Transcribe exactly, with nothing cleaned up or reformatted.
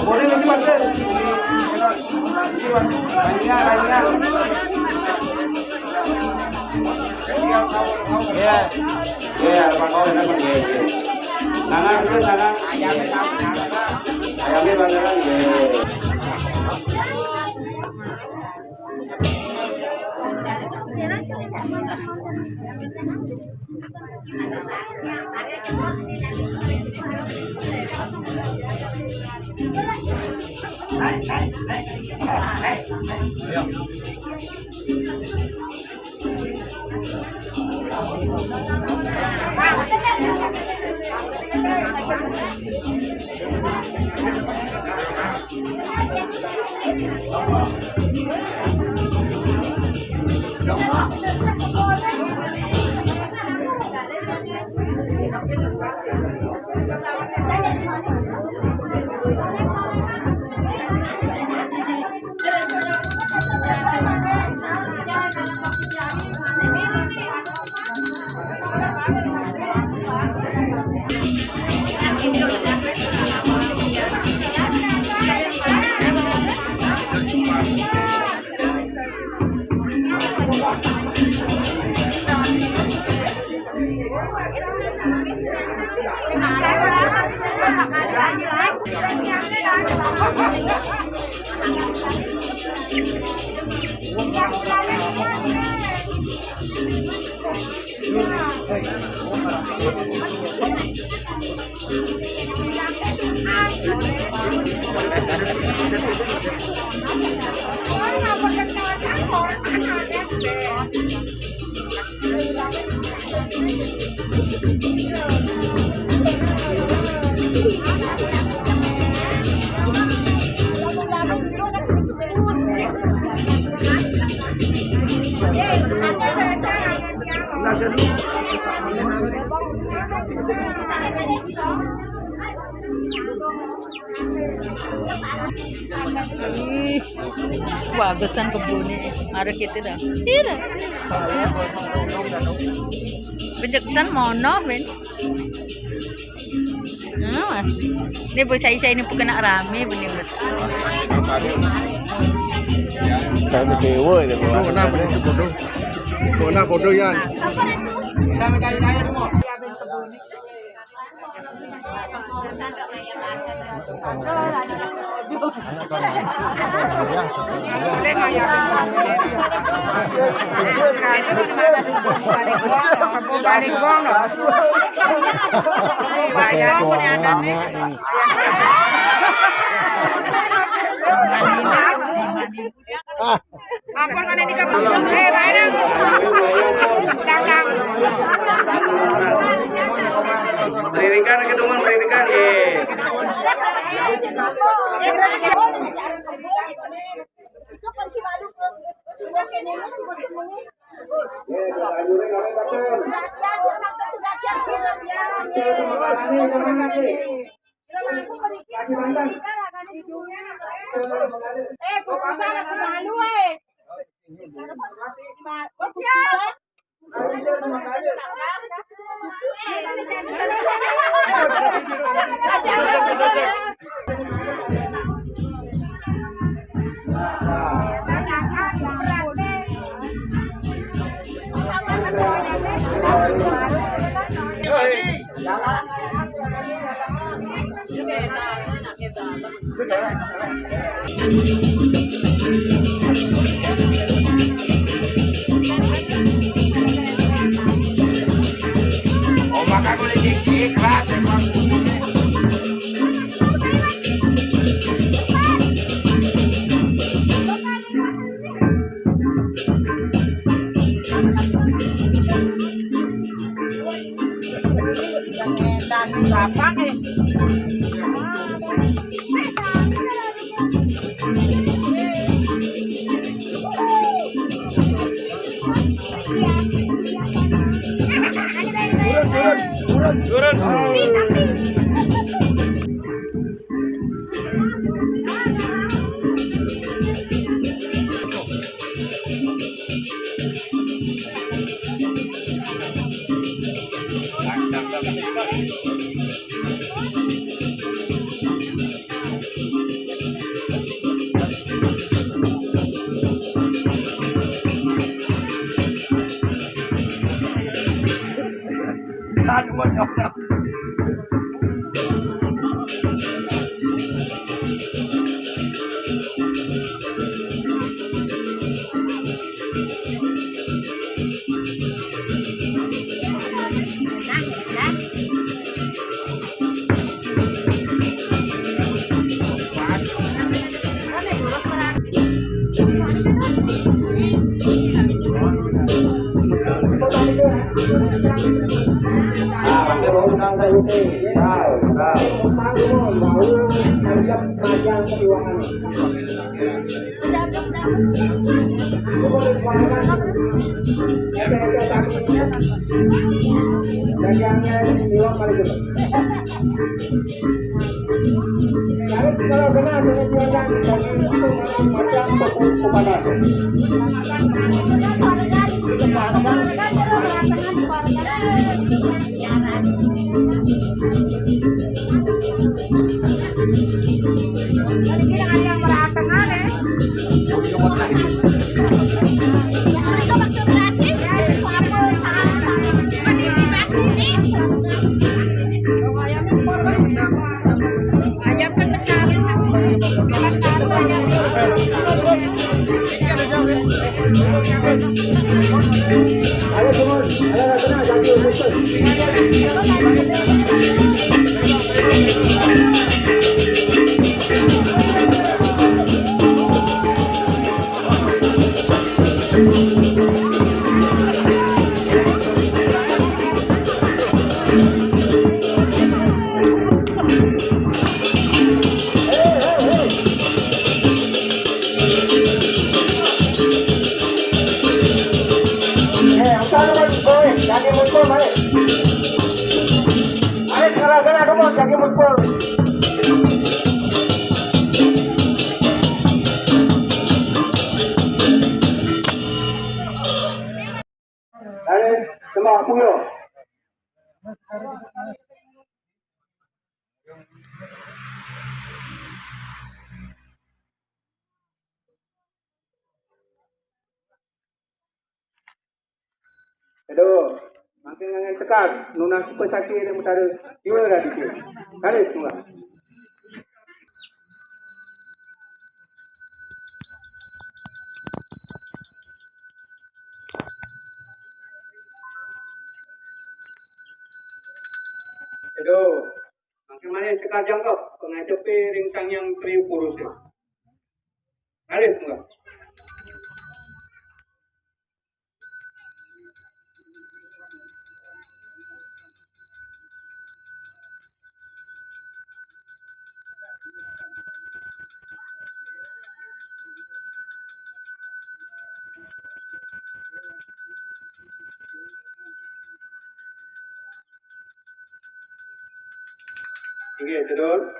Boleh lagi, Pak. Iya. Iya, Pak Kawan, Pak. Iya, iya. Tangan, terus tangan. Ayamnya, Bang, iya. Ih, bagusan kebunnya. Ada kita dah. Iya dah. Bejekan mono, Ben. Hmm, Mas. Ini bocah saya ini bukan nak rame, bening betul. Satu sewa aja, Bang. Nah, bodoh. Nah, bodoh, Yan. Ampun, mana di kampung? Eh, bayang. Dang, dang. Ririkan, kedungan, ririkan, eh. Eh, kok bisa nggak selalu, eh? Kok bisa? Dari Semak Puyo. Aduh, makin ngangen sekar, nuna suka sakit yang mutara, jiwa dah dikit. Tarik semua. Aduh, makin manis sekar jangkau, pengancepi ring Sang Hyang Tri Purusa. Tarik semua. Inggih, sedulur.